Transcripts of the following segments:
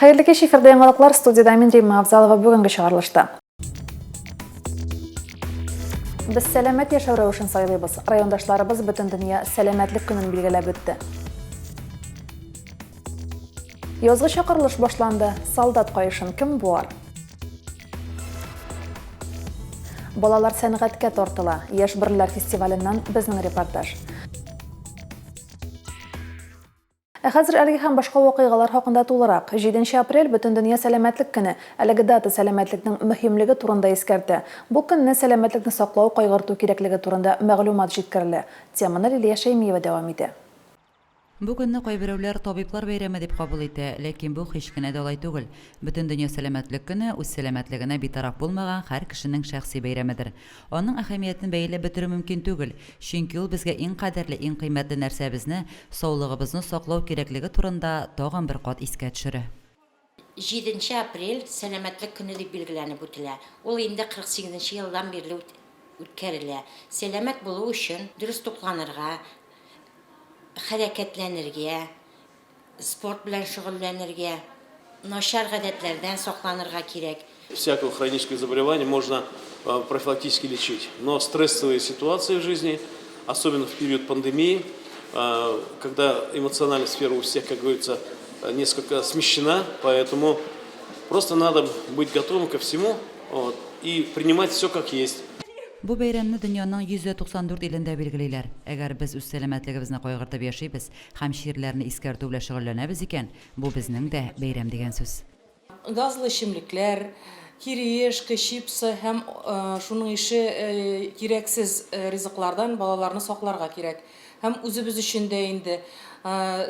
Хәерле кич, эфирдә яңалыклар, студиядә мин Римма Авзалова бүгенге чыгарылышта. Без сәламәт яшәү рәвешен сайлыйбыз. Райондашларыбыз бөтен дөнья сәламәтлек көнен билгеләп үтте. Язгы чакырылыш башланды. Солдат каешын кем буар? Балалар сәнгатькә тартыла. Яшь бөрлеләр фестиваленнән безнең репортаж. Ә хәзер әлеге һәм башка вакыйгалар хакында тулырак. Җиденче апрель, Бөтендөнья сәламәтлек көне. Әлеге дата сәламәтлекнең мөһимлеге турында искәртә. Бу көнне сәламәтлекне саклау, кайгырту кирәклеге турында мәгълүмат җиткерелә. Теманы Лилия Шәймиева дәвам итә. Бу көнне кайберәүләр табиблар бәйрәме дип кабул итә, ләкин бу һич кенә дә алай түгел. Бөтендөнья сәламәтлек көне, үз сәламәтлегенә битараф булмаган һәр кешенең шәхси бәйрәмедер. Аның әһәмиятен бәяләп бетерү мөмкин түгел, чөнки ул безгә иң кадерле, иң кыйммәтле нәрсәбезне, саулыгыбызны саклау кирәклеге турында тагын бер кат искә төшерә. Җиденче апрель Сәламәтлек көне дип билгеләнеп үтелә. Ул инде 48 нче елдан бирле үткәрелә. Сәламәт булу өчен дөрес тукланырга, хәрәкәтләнергә, спорт белән шөгыльләнергә, начар гадәтләрдән сакланырга кирәк. Всякое хроническое заболевание можно профилактически лечить, но стрессовые ситуации в жизни, особенно в период пандемии, когда эмоциональная сфера у всех, как говорится, несколько смещена, поэтому просто надо быть готовым ко всему вот, и принимать все как есть. Бу бәйрәмне дөньяның 194 илендә билгелиләр. Әгәр без үз сәламәтлегебезне кайгыртып яшибез һәм чирләрне искәртү белән шөгыльләнәбез икән, бу безнең дә бәйрәм дигән сүз. Газлы эчемлекләр, кириешка, чипсы һәм шуның ише кирәксез ризыклардан балаларны сакларга кирәк. Һәм үзебез өчен дә инде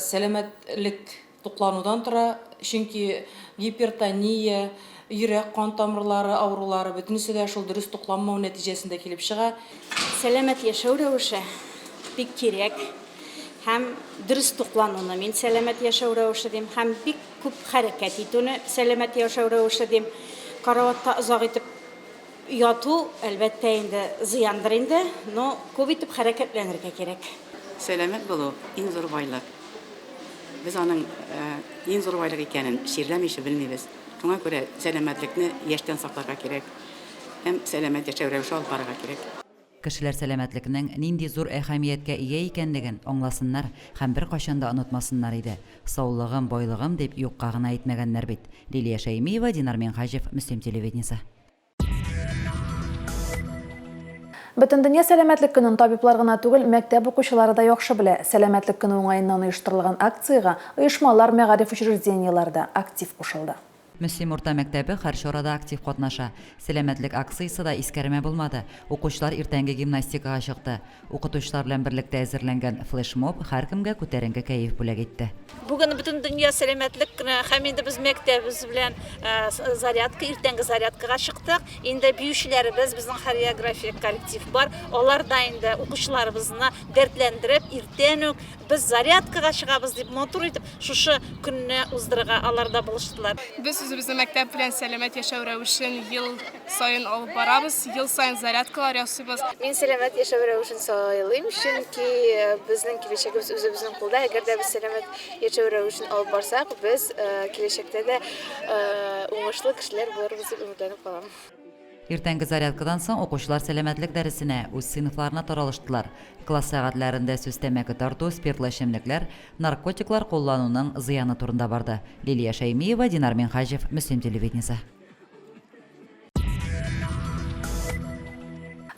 сәламәтлек тукланудан тора, чөнки гипертония, йөрәк-кан тамырлары авырулары, бөтенесе дә шул дөрес тукланмау нәтиҗәсендә килеп чыга. Сәламәт яшәү рәвеше бик кирәк һәм дөрес туклануны мин сәламәт яшәү рәвеше дим һәм бик Күп хәрәкәт итүне сәламәт яшәү рәвеше дим. Караватта озак итеп яту, әлбәттә инде, зыяндыр инде, но күп итеп хәрәкәтләнергә кирәк. Сәламәт булу, иң зур байлык. Без аның иң зур байлык икәнен чирләмичә белмибез. Шуңа күрә сәламәтлекне яшьтән сакларга кирәк һәм сәламәт яшәү рәвеше алып барырга кирәк. Кешеләр сәламәтлекнең нинди зур әһәмияткә ия икәнлеген аңласыннар һәм беркайчан да онытмасыннар иде. Саулыгым, байлыгым дип юкка гына әйтмәгәннәр бит. Лилия Шәймиева, Динар Минһаҗев, Мөслим телевидениесе. Бөтендөнья сәламәтлек көнен табиблар гына түгел, мәктәп укучылары да яхшы белә. Сәламәтлек көне уңаеннан оештырылган акциягә оешмалар, мәгариф учреждениеләре дә актив кушылды. Мөслим урта мәктәбе һәр чарада актив катнаша. Сәламәтлек акциясе дә искәрмә булмады. Укучылар иртәнге гимнастикага чыкты. Укытучылар белән берлектә әзерләнгән флешмоб һәркемгә күтәренке кәеф бүләк итте. Бүген Бөтендөнья сәламәтлек көне һәм инде без мәктәбебез белән зарядка, иртәнге зарядкага чыктык. Инде биючеләребез, безнең хореографик коллектив бар, алар да инде укучыларыбызны дәртләндереп, иртән үк Без зарядкага чыгабыз, дип матур итеп шушы көнне уздырырга алар да булыштылар. Без үзебезнең мәктәп белән сәламәт яшәү рәвешен ел саен алып барабыз, ел саен зарядкалар ясыйбыз. Мин сәламәт яшәү рәвешен сайлыйм, чөнки безнең киләчәгебез үзебезнең кулда. Әгәр дә без сәламәт яшәү рәвешен алып барсак, без киләчәктә дә уңышлы кешеләр булырбыз дип өметләнеп калам. Иртәнге зарядкадан соң укучылар сәламәтлек дәресенә, үз сыйныфларына таралыштылар. Класс сәгатьләрендә сүз тәмәке тарту, спиртлы эчемлекләр, наркотиклар куллануның зыяны турында барды. Лилия Шәймиева, Динар Минһаҗев, Мөслим телевидениесе.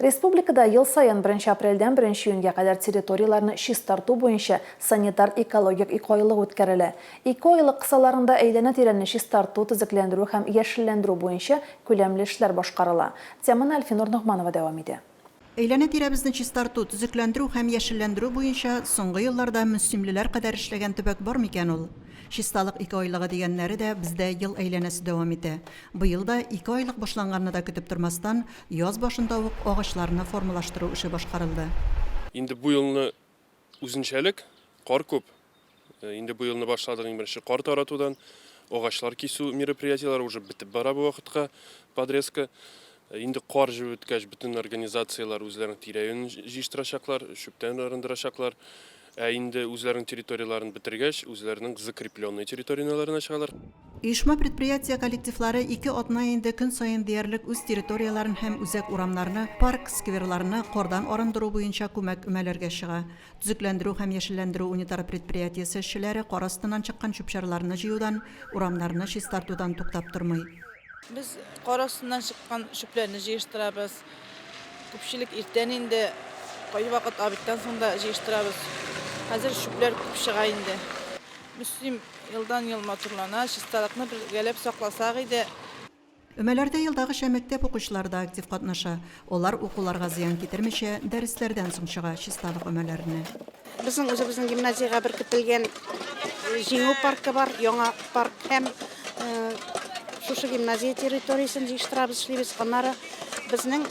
Республикада ел саен беренче апрельдән беренче июньгә кадәр территорияләрне чистарту буенча санитар-экологик икеайлык үткәрелә. Икеайлык кысаларында әйләнә-тирәне чистарту, төзекләндерү һәм яшелләндерү буенча күләмле эшләр башкарыла. Теманы Әлфинур Ногманова дәвам итә. Әйләнә-тирәбезне чистарту, төзекләндерү һәм яшелләндерү буенча соңгы елларда мөслимлеләр кадәр эшләгән төбәк бар микән ул? Чисталык икеайлыгы дигәннәре дә бездә ел әйләнәсе дәвам итә. Быел да икеайлык башланганны да көтеп тормастан, яз башында ук агачларны формалаштыру эше башкарылды. Инде бу елны үзенчәлек, кар күп. Инде бу елны башладык иң беренче кар таратудан. Агачлар кисү мероприятиеләре уже бетеп бара бу вакытка, подрезка. Инде кар җебеп беткәч, бөтен организацияләр үзләренең тирә-юнен җыештырачаклар, чүптән арындырачаклар. Ә инде үзләренең территорияләрен бетергәч, үзләренең закрепленный территорияләренә чыгалар. Оешма-предприятие коллективлары ике атна инде көн саен диярлек үз территорияләрен һәм үзәк урамнарны, парк, скверларны кардан арындыру буенча күмәк өмәләргә чыга. Төзекләндерү һәм яшелләндерү унитар предприятиесе эшчеләре кар астыннан чыккан чүп-чарларны җыюдан, урамнарны чистартудан туктап тормый. Без кар астыннан чыккан чүпләрне җыештырабыз. Күпчелек иртән инде, кайвакыт обедтан соң да җыештырабыз. Хәзер чүпләр күп чыга инде. Мөслим елдан-ел матурлана, чисталыкны бергәләп сакласак иде. Өмәләрдә елдагыча мәктәп укучылары да актив катнаша. Алар укуларга зыян китермичә, дәресләрдән соң чыга чисталык өмәләренә. Безнең үзебезнең гимназиягә беркетелгән Җиңү паркы бар, яңа парк һәм шушы гимназия территориясен җыештырабыз, эшлибез. Аннары безнең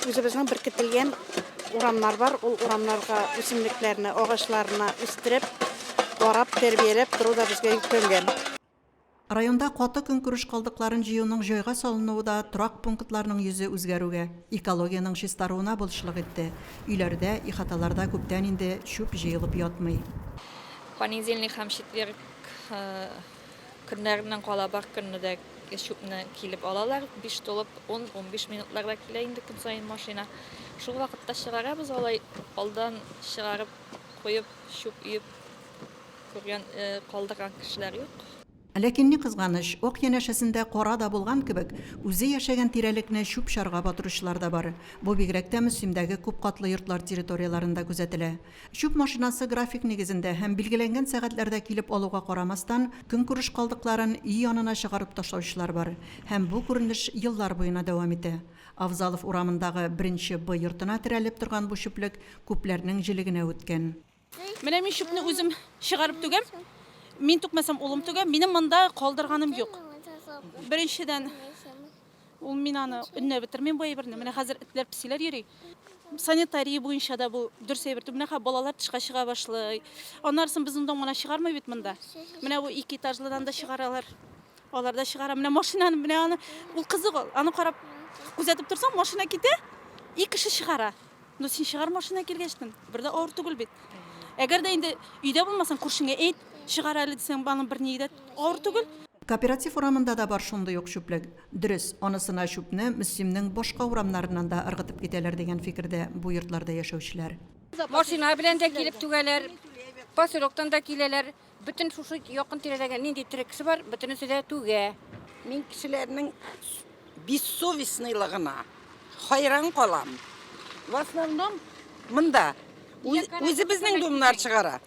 үзебезнең беркетелгән урамнар бар, ул урамнарга үсемлекләрне, агачларны үстереп, карап, тәрбияләп тору да безгә йөкләнгән. Районда каты көнкүреш калдыкларын җыюның җайга салынуы да торак пунктларның йөзе үзгәрүгә, экологиянең чистаруына булышлык итте. Өйләрдә, ихаталарда күптән инде чүп җыелып ятмый. Понедельник һәм четверг көннәреннән кала бар көнне дә чүпне килеп алалар. Биш тулып ун, 15 минутларда килә инде көн саен машина. Шул вакытта чыгарабыз, алай алдан чыгарып куеп, чүп өеп Күргән, калдырган кешеләр юк. Ләкин ни кызганыч, ак янәшәсендә кара да булган кебек, үзе яшәгән тирәлекне чүп-чарга батыручылар да бар. Бу бигрәк тә Мөслимдәге күпкатлы йортлар территорияләрендә күзәтелә. Чүп машинасы график нигезендә һәм билгеләнгән сәгатьләрдә килеп алуга карамастан, көнкүреш калдыкларын өй янына чыгарып ташлаучылар бар. Һәм бу күренеш еллар буена дәвам итә. Авзалов урамындагы беренче Б йортына терәлеп торган бу чүплек күпләрнең җелегенә үткән. Менә мин чүпне үзем чыгарып түгәм. Мин түкмәсәм, улым түгә. Минем монда калдырганым юк. Беренчедән, ул мин аны өннәп бетермим бу әйберне. Менә хәзер этләр, песиләр йөри. Санитария буенча да бу дөрес әйбер түгел. Менә хәзер балалар тышка чыга башлый. Аннарысын безнең дом гына чыгармый бит монда. Менә бу ике этажлыдан да чыгаралар. Алар да чыгара. Менә машинаны, менә аны, ул кызык ул. Аны карап, күзәтеп торсаң, машина китә, и кеше чыгара. Ну син чыгар машина килгәчтен, бер дә авыр түгел бит. Әгәр дә инде өйдә булмасаң, күршеңә әйт, чыгар әле дисәң, аның берние дә авыр түгел. Кооператив урамында да бар шундый ук чүплек. Дөрес, анысына чүпне Мөслимнең башка урамнарыннан да ыргытып китәләр дигән фикердә бу йортларда яшәүчеләр. Машина белән дә килеп түгәләр, поселоктан да киләләр. Бөтен шушы якын тирәдәге нинди тере кеше бар, бөтенесе дә түгә. Мин кешеләрнең бессовестныйлыгына хайран калам. В основном монда үзебезнең домнар чыгара.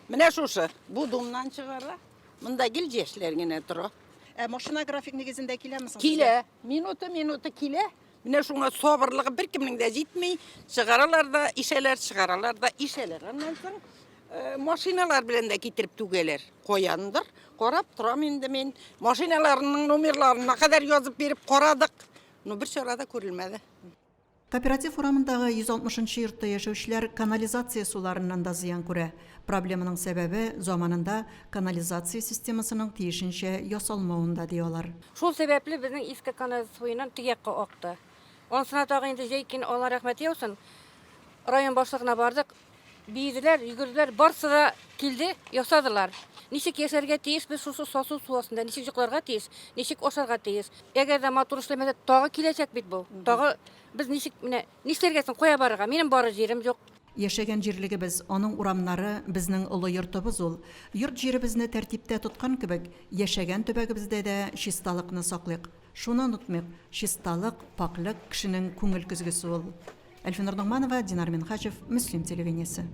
Менә шушы, бу домнан чыгара. Монда гел яшьләр генә тора. Ә машина график нигезендә киләме соң? Килә. Минуты-минуты килә. Менә шуңа сабырлыгы беркемнең дә җитми. Чыгаралар да ишәләр, чыгаралар да ишәләр. Аннан соң э, машиналар белән дә китереп түгәләр. Каяндыр карап торам инде мин. Машиналарының номерларына кадәр язып биреп карадык. Но бер чара да күрелмәде. Кооператив урамындагы 160 нчы йортта яшәүчеләр канализация суларыннан да зыян күрә. Проблеманың сәбәбе, заманында канализация системасының тиешенчә ясалмавында, ди алар. Шул сәбәпле безнең иске канал суыннан теге якка акты. Анысына тагы инде җәй көн Алла рәхмәте яусын, район башлыгына бардык, биеделәр, йөгерделәр, барсы да килде, ясадылар. Ничек яшәргә тиеш без шушы сасу су астында, ничек йокларга тиеш, ничек ашарга тиеш? Әгәр дә матур эшләмәсә, тагы киләчәк бит бу. Тагы без ничек, менә нишләргә соң, кая барырга? Минем барыр җирем юк. Яшәгән җирлегебез, аның урамнары, безнең олы йортыбыз ул. Йорт-җиребезне тәртиптә тоткан кебек, яшәгән төбәгебездә дә чисталыкны саклыйк. Шуны онытмыйк, чисталык, пакьлек кешенең күңел көзгесе ул. Әлфинур Ногманова, Динар Минһаҗев, Мөслим телевидениесе.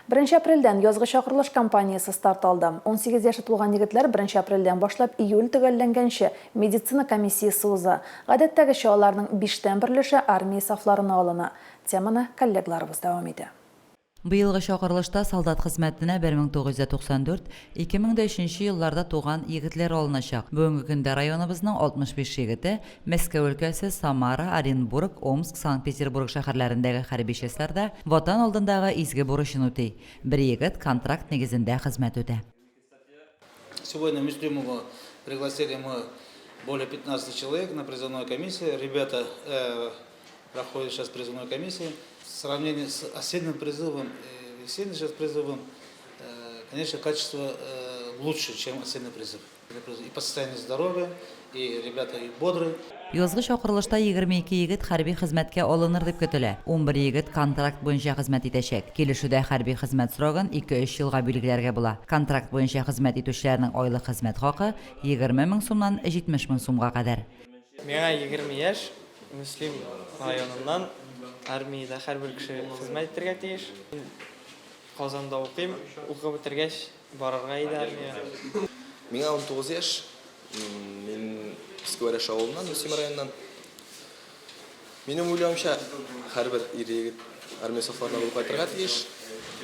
Беренче апрельдән язгы чакырылыш кампаниясе старт алды. 18 яше тулган егетләр беренче апрельдән башлап июль төгәлләнгәнче медицина комиссиясе уза. Гадәттәгечә, аларның биштән бер өлеше армия сафларына алына. Теманы коллегаларыбыз дәвам итә. Быелгы чакырылышта солдат хезмәтенә 1994, 2003 елларда туган егетләр алыначак. Бүгенге көндә районыбызның 65 егете Мәскәү өлкәсе, Самара, Оренбург, Омск, Санкт-Петербург шәһәрләрендәге хәрби частьләрдә Ватан алдындагы изге бурычын үти. Бер егет контракт нигезендә хезмәт үтә. Сегодня Мюслимова пригласили мы более 15 человек на призывную комиссию. Ребята э, проходят сейчас призывную комиссию. В сравнении с осенним призывом и весенним сейчас призывом, Конечно, качество лучше, чем осенний призыв. И по состоянию здоровья, и ребята и бодрые. Язгы чакырылышта 22 егет хәрби хезмәткә алыныр дип көтелә. 11 егет контракт буенча хезмәт итәчәк. Килешүдә хәрби хезмәт срогын ике-өч елга билгеләргә була. Контракт буенча хезмәт итүчеләрнең айлык хезмәт хакы 20 мең сумнан 70 мең сумга кадәр. Миңа 20 яшь, Мөслим районыннан, армиядә һәрбер кеше хезмәт итәргә тиеш. Мин Казанда укыйм, укып бетергәч барырга иде армиягә. Миңа 19 яшь, мин Иске Вәрәш авылыннан, Мөслим районыннан. Минем уйлавымча, һәрбер ир-егет армия сафларына булып кайтырга тиеш.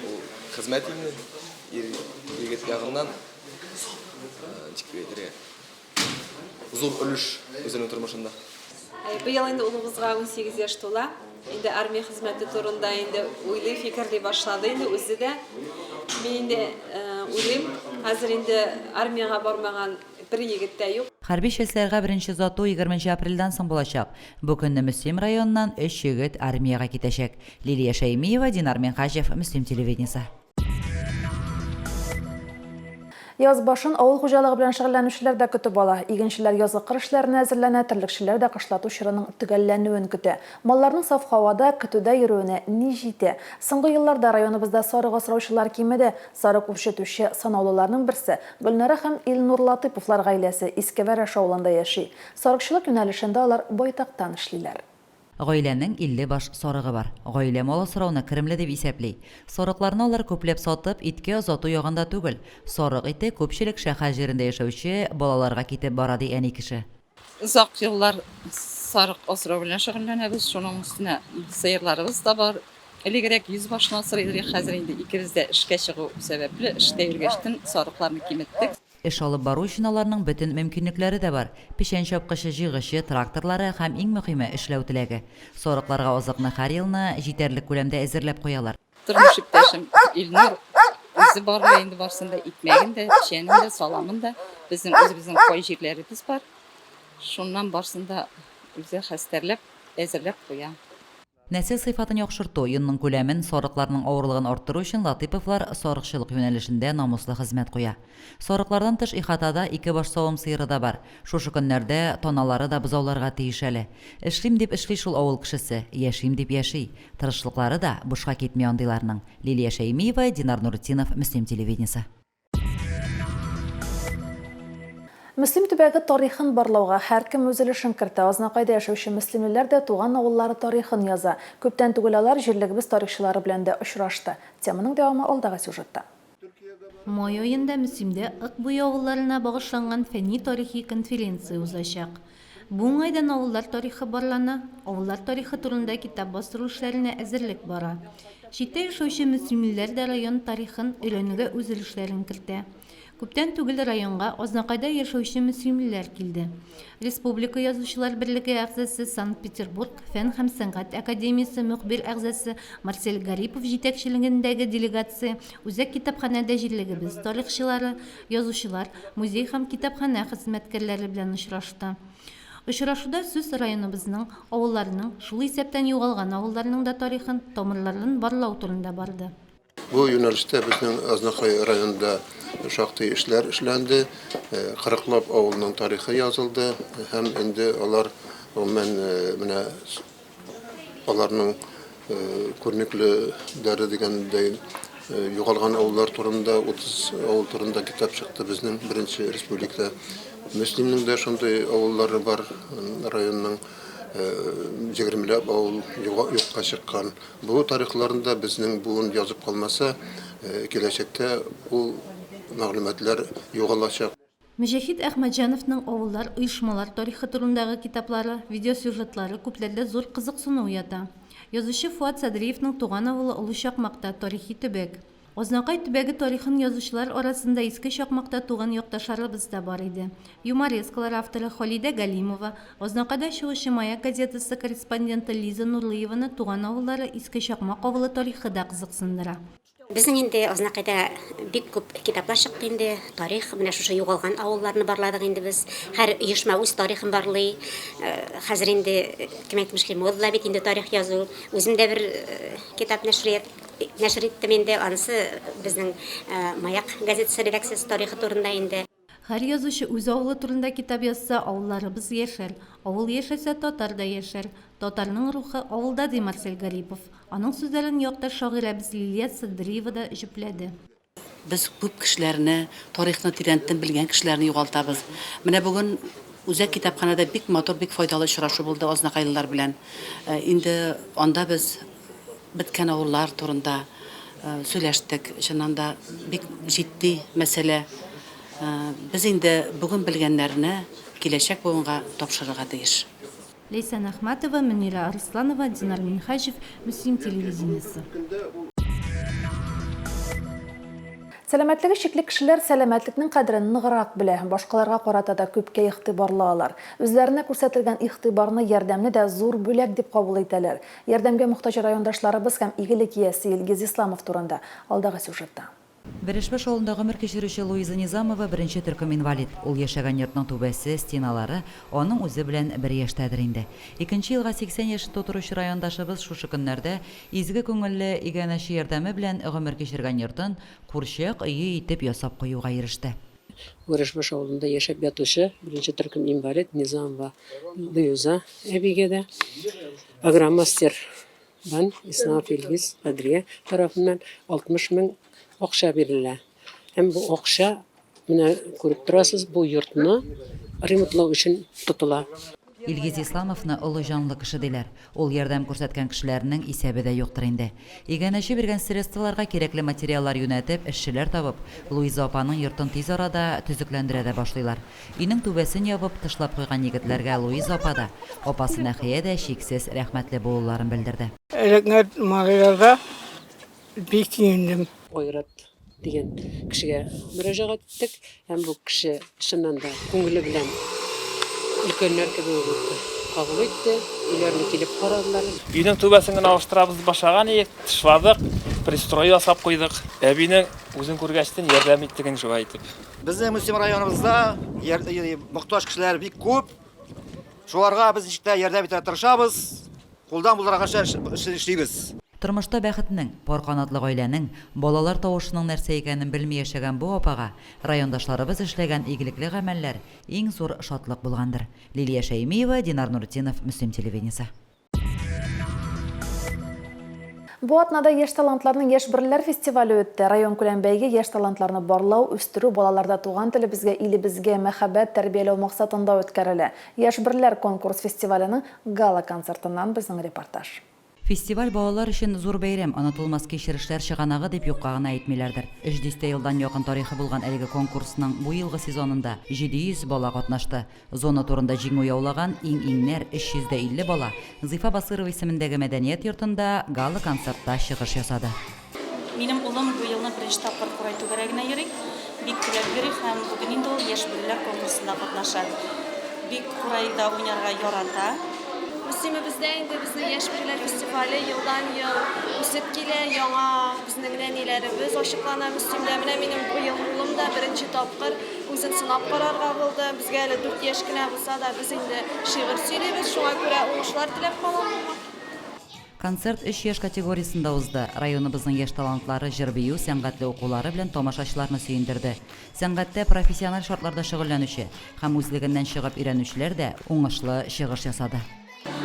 Ул хезмәт инде, ир-егет ягыннан, ничек дип әйтергә, зур өлеш үзенең тормышында. Быел инде улыбызга 18 яшь тула. Инде армия хезмәте турында инде уйлый, фикерли башлады инде үзе дә. Мин инде уйлыйм, хәзер инде армиягә бармаган бер егет тә юк. Хәрби частьләргә беренче озату егерменче апрельдән соң булачак. Бу көнне Мөслим районыннан өч егет армиягә китәчәк. Лилия Шәймиева, Динар Минһаҗев, Мөслим телевидениесе. Яз башын авыл хуҗалыгы белән шөгыльләнүчеләр дә көтеп ала. Игенчеләр язгы кыр эшләренә әзерләнә, терлекчеләр дә кышлату чорының төгәлләнүен көтә. Малларның саф һавада, көтүдә йөрүенә ни җитә? Соңгы елларда районыбызда сарык асраучылар кимеде. Сарык үрчетүче санаулыларның берсе, Гөлнара һәм Илнур Латыйповлар гаиләсе Иске Вәрәш авылында яши. Сарыкчылык юнәлешендә алар байтактан эшлиләр. Гаиләнең 50 баш сарыгы бар. Гаилә мал асрауны керемле дип исәпли. Сарыкларны алар күпләп сатып, иткә озату ягында түгел. Сарык ите күпчелек шәһәр җирендә яшәүче балаларга китеп бара, ди әни кеше. Озак еллар сарык асрау белән шөгыльләнәбез. Шуның өстенә сыерларыбыз да бар. Элегрәк 100 башны асрый идек, хәзер инде икебез дә эшкә чыгу сәбәпле, эштә йөргәчтен сарыкларны киметтек. Эш алып бару өчен аларның бөтен мөмкинлекләре дә бар, печән чапкычы, җыйгычы, тракторлары һәм, иң мөхиме, эшләү теләге. Сарыкларга азыкны һәр елны җитәрлек күләмдә әзерләп куялар. Тормыш иптәшем Илнур үзе барлый инде барысын да, икмәген дә, печәнен дә, саламын да. Безнең үзебезнең пай җирләребез бар. Шуннан барысын да үзе хәстәрләп, әзерләп куя. Нәсел сыйфатын яхшырту, йонның күләмен, сарыкларның авырлыгын арттыру өчен Латыйповлар сарыкчылык юнәлешендә намуслы хезмәт куя. Сарыклардан тыш ихатада ике баш савым сыеры да бар. Шушы көннәрдә таналары да бозауларга тиеш әле. Эшлим дип эшли шул авыл кешесе, яшим дип яши. Тырышлыклары да бушка китми андыйларның. Лилия Шәймиева, Динар Нуретдинов, Мөслим телевидениесе. Мөслим төбәге тарихын барлауга һәркем үз өлешен кертә. Азнакайда яшәүче мөслимлеләр дә туган авыллары тарихын яза. Күптән түгел алар җирлегебез тарихчылары белән дә очрашты. Теманың дәвамы алдагы сюжетта. Май аенда Мөслимдә Ык буе авылларына багышланган фәнни-тарихи конференция узачак. Бу уңайдан авыллар тарихы барлана, авыллар тарихы турында китап бастыру эшләренә әзерлек бара. Читтә яшәүче мөслимлеләр дә район тарихын өйрәнүгә үз өлешләрен кертә. Күптән түгел районга Азнакайда яшәүче мөслимлеләр килде. Республика Язучылар берлеге әгъзасы, Санкт-Петербург фән һәм сәнгать академиясе мөхбир әгъзасы Марсель Гарипов җитәкчелегендәге делегация Үзәк китапханәдә җирлегебез тарихчылары, язучылар, музей һәм китапханә хезмәткәрләре белән очрашты. Очрашуда сүз районыбызның авылларының, шул исәптән югалган авылларның да тарихын, тамырларын барлау турында барды. Бу юнәлештә безнең Азнакай районында шактый эшләр эшләнде. Кырыклап авылының тарихы язылды һәм инде алар гомумән менә Аларның күренеклеләре дигәндәй, югалган авыллар турында, 30 авыл турында китап чыкты безнең беренче республикада. Мөслимнең дә шундый авыллары бар, районның егермеләп авыл юкка чыккан. Бу тарихларны да безнең буын язып калмаса, киләчәктә ул мәгълүматлар югалачак. Мөҗәһит Әхмәтҗановның авыллар, оешмалар тарихы турындагы китаплары, видеосюжетлары күпләрдә зур кызыксыну уята. Язучы Фоат Садриевның туган авылы Олы Чакмакта, тарихи төбәк. Азнакай төбәге тарихын язучылар арасында Иске Чакмакта туган якташларыбыз да бар иде. Юморескалар авторы Халидә Галимова, Азнакайда чыгучы Маяк газетасы корреспонденты Лиза Нурлыеваны туган авыллары Иске Чакмак авылы тарихы да кызыксындыра. Безнең инде Азнакайда бик күп китаплар чыкты инде. Тарих, менә шушы югалган авылларны барладык инде без. Һәр оешма үз тарихын барлый. Хәзер инде, кем әйтмешли, модада бит инде тарих язу. Үзем дә бер китап нәшрият нәшер иттем инде. Анысы безнең Маяк газетасы редакциясе тарихы турында инде. Һәр язучы үз авылы турында китап язса, авылларыбыз яшәр. Авыл яшәсә, татар да яшәр. Татарның рухы авылда, ди Марсель Гарипов. Аның сүзләрен якташ шагыйрәбез Лилия Садриева да җөпләде. Без күп кешеләрне, тарихны тирәнтен белгән кешеләрне югалтабыз. Менә бүген Үзәк китапханәдә бик матур, бик файдалы очрашу булды азнакайлылар белән. Инде анда без беткән авыллар турында сөйләштек. Чыннан да, бик җитди мәсьәлә. Без инде бүген белгәннәрне киләчәк буынга тапшырырга тиеш. Ләйсән Әхмәтова, Мөнирә Арсланова, Динар Минһаҗев, Мөслим телевидениесе. Сәламәтлеге чикле кешеләр сәламәтлекнең кадерен ныграк белә, башкаларга карата да күпкә игътибарлы алар. Үзләренә күрсәтелгән игътибарны, ярдәмне дә зур бүләк дип кабул итәләр. Ярдәмгә мохтаҗ райондашларыбыз һәм игелек иясе Илгиз Исламов турында, алдагы сюжетта. Берешбаш авылында гомер кичерүче Луиза Низамова беренче төркем инвалид. Ул яшәгән йортның түбәсе, стеналары аның үзе белән бер яшьтәдер инде. Икенче елга 80 яшен тутыручы райондашыбыз шушы көннәрдә изге күңелле иганәче ярдәме белән гомер кичергән йортын курчак өе итеп ясап куюга иреште. Вөрешбаш авылында яшәп ятучы беренче төркем инвалид Низамова Луиза әбигә дә Агромастер Дан Исламов Илгиз Кадрия тарафыннан 60 мең акча бирелә. Һәм бу акча, менә күреп торасыз, бу йортны ремонтлау өчен тотыла. Илгиз Исламовны олы җанлы кеше диләр. Ул ярдәм күрсәткән кешеләрнең исәбе дә юктыр инде. Иганәче биргән средстволарга кирәкле материаллар юнәтеп, эшчеләр табып, Луиза апаның йортын тиз арада төзекләндерә дә башлыйлар. Өйнең түбәсен ябып, тышлап куйган егетләргә Луиза апа да, апасы Нәхия дә чиксез рәхмәтле булуларын белдерде. Рәхмәт малайларга, бик сөендем. Айрат дигән кешегә мөрәҗәгать иттек һәм бу кеше чыннан да күңеле белән өлкәннәр кебек үк кабул итте, өйләрне килеп карадылар. Өйнең түбәсен генә алыштырабыз дип башлаган идек, тышладык, пристрой ясап куйдык. Әбинең үзен күргәчтен ярдәм иттек инде шулай итеп. Безнең Мөслим районыбызда мохтаҗ кешеләр бик күп. Шуларга без ничек тә ярдәм итәргә тырышабыз. Кулдан булдырганча эшлибез. Тормышта бәхетнең, пар канатлы гаиләнең, балалар тавышының нәрсә икәнен белми яшәгән бу апага райондашларыбыз эшләгән игелекле гамәлләр иң зур шатлык булгандыр. Лилия Шәймиева, Динар Нуретдинов, Мөслим телевидениесе. Бу атнада яшь талантларның Яшь бөреләр фестивале үтте. Районкүләм бәйге яшь талантларны барлау, үстерү, балаларда туган телебезгә, илебезгә мәхәббәт тәрбияләү максатында үткәрелә. Яшь бөреләр конкурс-фестиваленең гала-концертыннан безнең репортаж. Фестиваль балалар өчен зур бәйрәм, онытылмас кичерешләр чыганагы дип юкка гына әйтмиләрдер. Өч дистә елдан якын тарихы булган әлеге конкурсның бу елгы сезонында 700 бала катнашты. Зона турында җиңү яулаган иң-иңнәр, 350 бала, Зифа Басырова исемендәге мәдәният йортында гала-концертта чыгыш ясады. Минем улым бу елны беренче тапкыр курай түгәрәгенә йөри. Бик теләп йөри һәм бүген инде ул Яшь бүреләр конкурсында катнаша. Бик курайда уйнарга ярата. Мөслимебездә инде безнең Яшь бүреләр фестивале елдан-ел үсеп килә, яңа безнең нәниләребез ачыклана Мөслимдә. Менә минем быел улым да беренче тапкыр Үзен сынап карарга булды. Безгә әле дүрт яшь кенә булса да, без инде шигырь сөйлибез, шуңа күрә уңышлар теләп калам моңа. Концерт өч яшь категориясендә узды. Районыбызның яшь талантлары җыр-бию, сәнгатьле укулары белән тамашачыларны сөендерде. Сәнгатьтә профессиональ шартларда шөгыльләнүче һәм үзлегеннән чыгып өйрәнүчеләр дә уңышлы чыгыш ясады.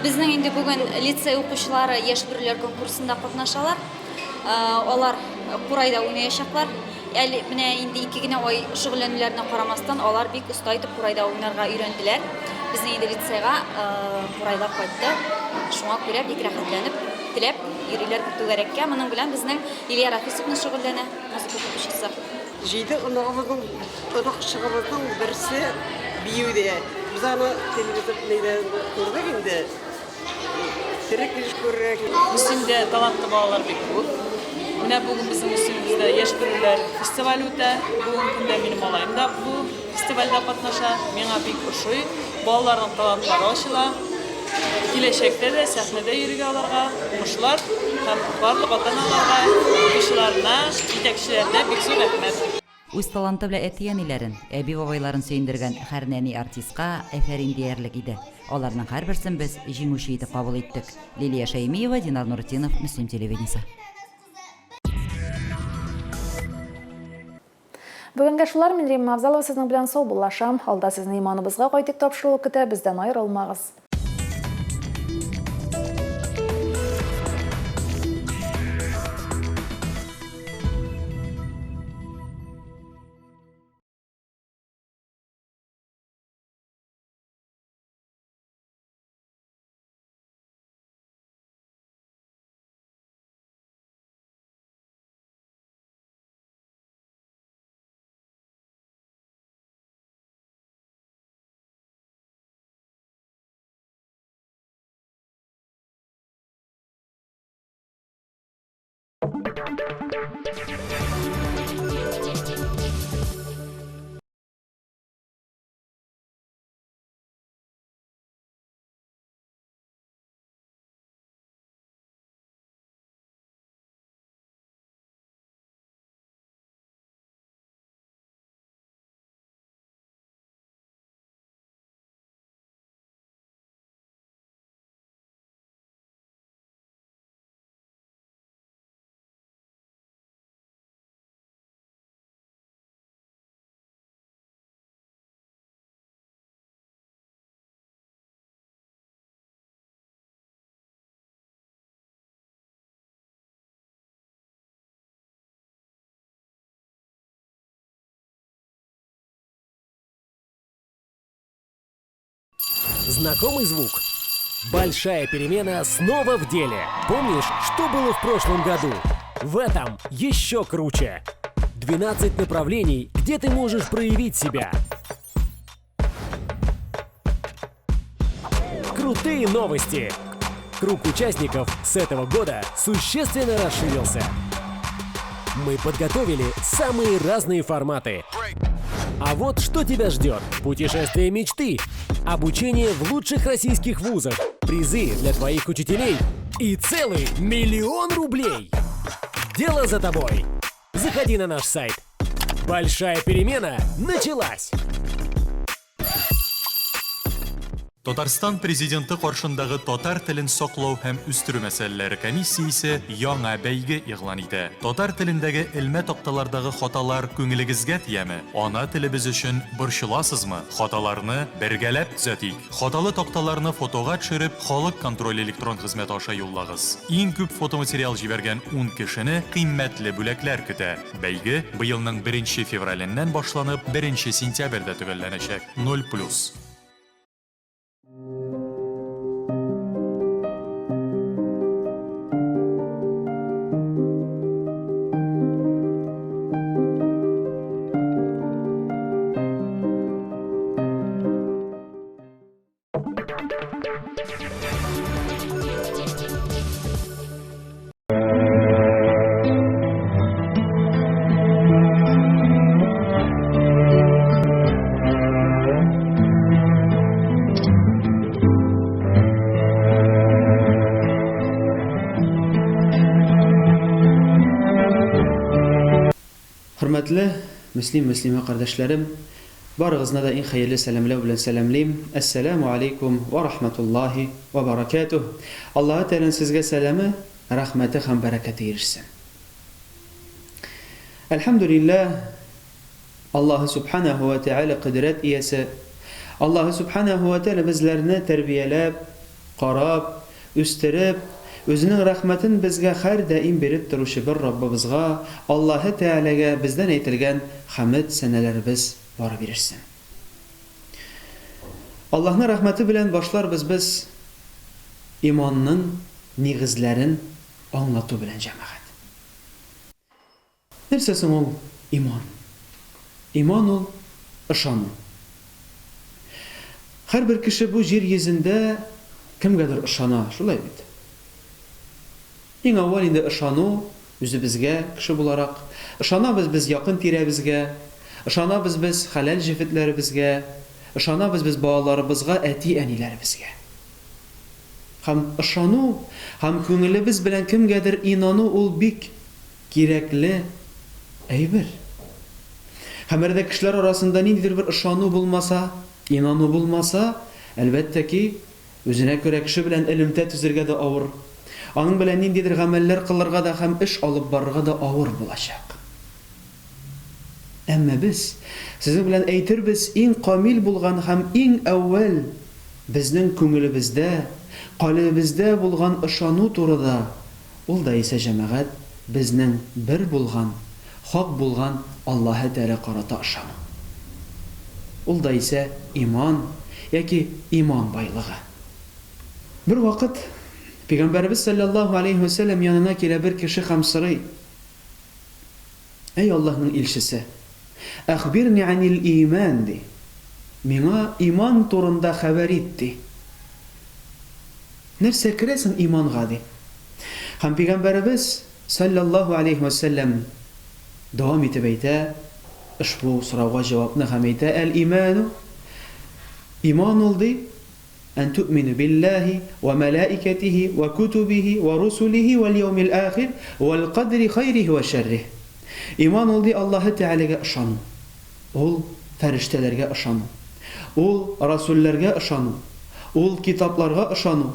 Безнең инде бүген лицей укучылары Яшь бөреләр конкурсында катнашалар. Алар курайда уйнаячаклар. Әле менә инде ике генә ай шөгыльләнүләренә карамастан, алар бик оста итеп курайда уйнарга өйрәнделәр. Безнең инде лицейга курайлар кайтты. Шуңа күрә бик рәхәтләнеп, теләп йөриләр бу түгәрәккә. Моның белән безнең Лилия Рафисовна шөгыльләнә, музыка укытучысы. Җиде оныгыбызның, оныкчыгыбызның берсе биюдә. Без аны телевизор нидән күрдек инде. Тере килеш күрергә кирәк. Мөслимдә талантлы балалар бик күп. Менә бүген безнең Мөслимебездә Яшь бөреләр фестивале үтә. Бүгенге көндә минем малаем да бу фестивальдә катнаша. Миңа бик ошый. Балаларның талантлары ачыла. Киләчәктә дә сәхнәдә йөрергә аларга уңышлар һәм барлык ата-аналарга, укучыларына, җитәкчеләренә бик зур рәхмәт. Үз таланты белән әти-әниләрен, әби-бабайларын сөендергән һәр нәни артистка әфәрин диярлек иде. Аларның һәрберсен без җиңүче итеп кабул иттек. Лилия Шәймиева, Динар Нуртдинов, Мөслим телевидениесе. Бүгенгә шулар, мин Римма Авзалова сезнең белән саубуллашам. Алда сезне Иманыбызга кайтыйк тапшыруы көтә, бездән аерылмагыз. Знакомый звук? Большая перемена снова в деле. Помнишь, что было в прошлом году? В этом еще круче. 12 направлений, где ты можешь проявить себя. Крутые новости! Круг участников с этого года существенно расширился. Мы подготовили самые разные форматы. А вот что тебя ждет. Путешествие мечты, обучение в лучших российских вузах, призы для твоих учителей и целый миллион рублей. Дело за тобой. Заходи на наш сайт. Большая перемена началась! Татарстан Президенты каршындагы татар телен саклау һәм үстерү мәсьәләләре комиссиясе яңа бәйге игълан итә. Татар телендәге элмә такталардагы хаталар күңелегезгә тияме? Ана телебез өчен борчыласызмы? Хаталарны бергәләп төзәтик! Хаталы такталарны фотога төшереп, Халык контроле электрон хезмәте аша юллагыз. Иң күп фотоматериал җибәргән ун кешене кыйммәтле бүләкләр көтә. Бәйге быелның беренче февраленнән башланып, беренче сентябрьдә төгәлләнәчәк. Ноль плюс. Хөрмәтле мөслим, мөслимә кардәшләрем, барыгызны да иң хәерле сәламләү белән сәламлим. Әссәламү алейкум вә рахматуллаһи вә баракәтүһ. Аллаһы Тәгаләнең сезгә сәламе, рәхмәте һәм бәрәкәте ирешсен. Әлхәмдүлилләһ, Аллаһы Сүбхәнәһү вә Тәгалә кодрәт иясе. Аллаһы Сүбхәнәһү вә Тәгалә безләрне тәрбияләп, карап, үстереп, Үзенең рәхмәтен безгә һәрдаим биреп торучы бер Раббыбызга, Аллаһы Тәгаләгә бездән әйтелгән хәмед-сәнәләребез барып ирешсен. Аллаһның рәхмәте белән башларбыз без иманның нигезләрен аңлату белән, җәмәгать. Нәрсә соң ул иман? Иман ул, ышану. Һәрбер кеше бу җир йөзендә кемгәдер ышана, шулай бит? Иң әүвәл инде ышану үзебезгә, кеше буларак. Ышанабыз без якын тирәбезгә, ышанабыз без хәләл җефетләребезгә, ышанабыз без балаларыбызга, әти-әниләребезгә. Һәм ышану һәм күңелебез белән кемгәдер инану ул бик Кирәкле әйбер. Һәм әгәр дә кешеләр арасында ниндидер бер ышану булмаса, инану булмаса, әлбәттә ки, үзенә күрә кеше белән элемтә төзергә дә авыр, аның белән ниндидер гамәлләр кылырга да һәм эш алып барырга да авыр булачак. Әмма без сезнең белән әйтербез, иң камил булган һәм иң әүвәл безнең күңелебездә, калебебездә булган ышану турыда, ул да исә, җәмәгать, безнең бер булган, хак булган Аллаһы Тәгалә карата ышану. Ул да исә иман яки иман байлыгы. Бервакыт Пәйгамбәребез салләллаһу аләйһи вә сәлләм янына килә бер кеше һәм сорый, Әй Аллаһның илчесе! Әхбирни әнил иман, ди. Миңа иман турында хәбәр ит, ди. Нәрсә керә соң иманга, ди. Һәм Пәйгамбәребез, салләллаһу аләйһи вә сәлләм, дәвам итеп әйтә ошбу сорауга җавапны һәм әйтә, Әл-иману, иман ул, ди, Ән түминү биллаһи вә мәләикәтиһи вә күтүбиһи вә русулиһи вәл яумил ахир вәл кадри хайриһи вә шәрриһ. Иман ул, ди, Аллаһы Тәгаләгә ышану. Ул, фәрештәләргә ышану. Ул, расүлләргә ышану. Ул, китапларга ышану.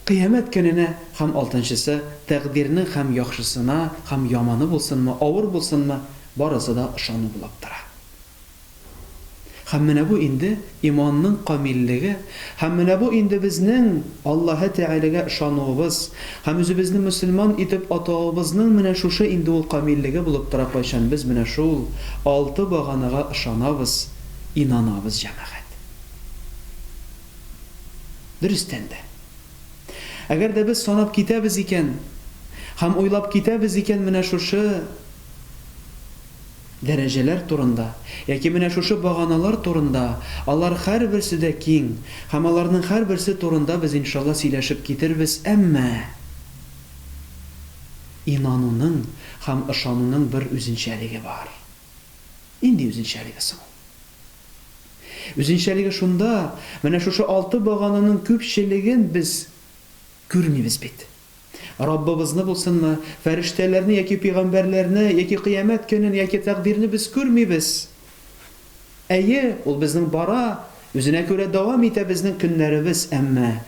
Кыямәт көненә һәм алтынчысы, тәкъдирнең һәм яхшысына, һәм яманы булсынмы, авыр булсынмы, барысы да ышану булып тора. Һәм менә бу инде иманның камиллеге, һәм менә бу инде безнең Аллаһы Тәгаләгә ышануыбыз, һәм үзебезне мөселман итеп атавыбызның менә шушы инде ул камиллеге булып тора кайчан без менә шул алты баганага ышанабыз, инанабыз, җәмәгать. Дөрестән дә. Әгәр дә без санап китәбез икән, һәм уйлап китәбез икән менә шушы Дәрәҗәләр турында, яки менә шушы баганалар турында, алар һәрберсе дә киң, һәм аларның һәрберсе турында без, иншалла, сөйләшеп китербез, әмма инануның һәм ышануның бер үзенчәлеге бар. Нинди үзенчәлеге соң ул? Үзенчәлеге шунда, менә шушы алты багананың күпчелеген без күрмибез бит. Раббыбызны булсынмы, фәрештәләрне яки пигамбәрләрне, яки кыямәт көнен, яки тәкъдирне без күрмибез. Әйе, ул безнең бара, үзенә күрә дәвам итә безнең көннәребез, әмма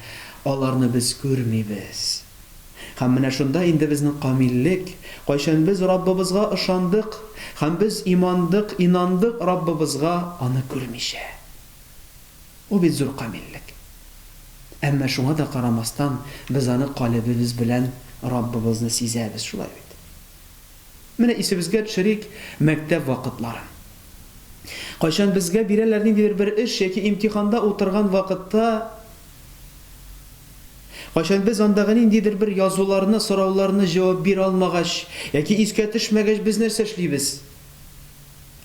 аларны без күрмибез. Һәм менә шунда инде безнең камиллек, кайчан без Раббыбызга ышандык һәм без имандык, инандык Раббыбызга, аны күрмичә. Ул бит зур камиллек. Әмма шуңа да карамастан, без аны калебебез белән Раббыбызны сизәбез, шулай бит? Менә исебезгә төшерик мәктәп вакытларын. Кайчан безгә бирәләр ниндидер бер эш яки имтиханда утырган вакытта, кайчан без андагы ниндидер бер язуларны, сорауларны җавап бирә алмагач яки искә төшмәгәч, без нәрсә эшлибез?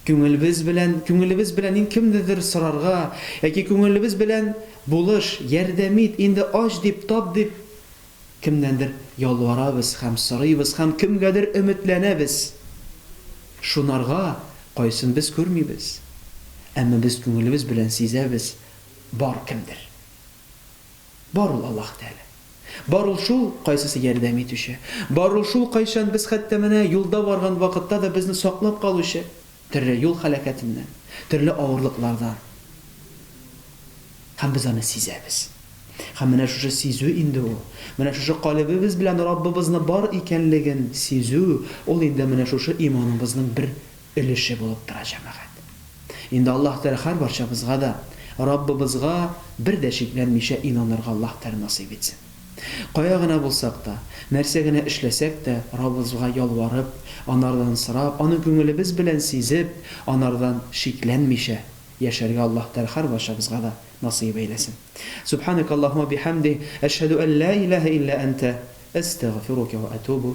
Күңелебез белән, күңелебез белән ин кемнедер сорарга, яки күңелебез белән булыш, ярдәм ит, инде ач дип, тап дип, кемнәндер ялварабыз һәм сорыйбыз һәм кемгәдер өметләнәбез. Шунарга кайсын без күрмибез. Әмма без күңелебез белән сизәбез, бар кемдер. Бар ул Аллаһ Тәгалә. Бар ул шул, кайсысы ярдәм итүче. Бар ул шул, кайчан без хәтта менә юлда барган вакытта да безне саклап калучы, төрле юл һәлакәтеннән, төрле авырлыклардан. Һәм без аны сизәбез. Һәм менә шушы сизү инде ул, менә шушы калебебез белән Раббыбызны бар икәнлеген сизү, ул инде менә шушы иманыбызның бер өлеше булып тора, җәмәгать. Инде Аллаһ Тәгалә һәрбарчабызга да Раббыбызга бер дә шикләнмичә инанырга Аллаһ Тәгалә насыйп итсен. Кая гына булсак та, нәрсә генә эшләсәк тә, Раббыбызга ялварып, Анардан сорап, Аны күңелебез белән сизеп, Анардан шикләнмичә яшәргә Аллаһ Тәгалә һәрбарчабызга да насыйп әйләсен. Субханакаллаһумма бихамдих, әшһәдү ән ла илаһә илля әнтә, әстәгъфирука вә әтүбү.